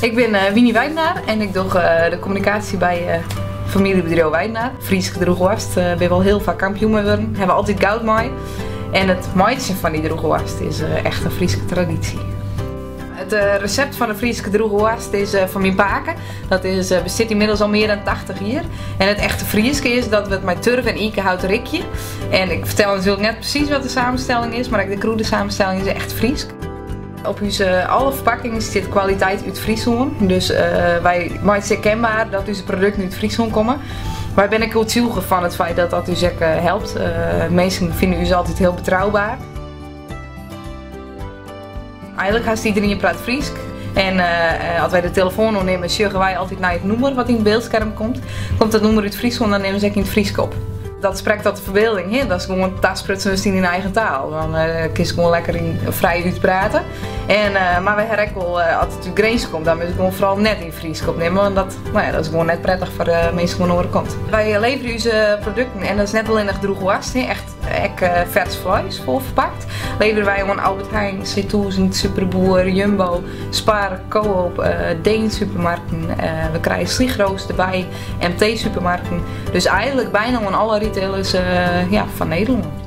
Ik bin Wienie Weidenaar en ik doch de kommunikaasje by famyljebedriuw Weidenaar. Frysk drûge woarst binne we al hiel faak kampioen mei wurden, hawwe we altyd goud mei. En it meitsjen fan dy drûge woarst is echt in Fryske tradysje. It resept fan de Fryske drûge woarst is fan myn pake. Dat is, bestiet ynmiddels al mear dan 80 jier. En it echte Fryske is dat we it mei turf en ikehout rikje. En ik fertel natuerlik net presys wat de samenstelling is, mar ek de krûdesamenstelling is echt Frysk. Op ús alle ferpakkingen stiet kwaliteit út Fryslân. Dus wy meitsje kenbaar dat ús produkten út Fryslân komme. Wy binne ek oertsjûge fan it feit dat dat ús ek helpt. Minsken fine ús altyd hiel betroubaar. Eigenlik hast iderien praat Frysk. En as wy de telefoan oannimme, sjogge wy altyd nei it nûmer wat yn it byldskerm komt. Komt dat nûmer út Fryslân, dan nimme se ek yn it Frysk op. Dat sprekt tot de ferbylding, hè? Datst gewoan tasprutsen wurdst yn dyn eigen taal. Dan kinst gewoan lekker yn, frij útprate. En, mar wy hawwe ek wol, as it út Grins komt, dan moat ik gewoan foaral net yn Frysk opnimme, want dat, no ja, dat is gewoan net prettich foar de minsken oan de oare kant. Wy leverje ús produkten, en dat is net allinnich drûge woarst, hè, echt ek fers fleis fol ferpakt, leverje wy oan Albert Heijn, C1000, Superboer, Jumbo, Spar, Coop, Deen supermarkten. We krije slichroos derby, MT supermarkten. Dus eigenlik byna oan alle retailers, ja, fan Nederlân.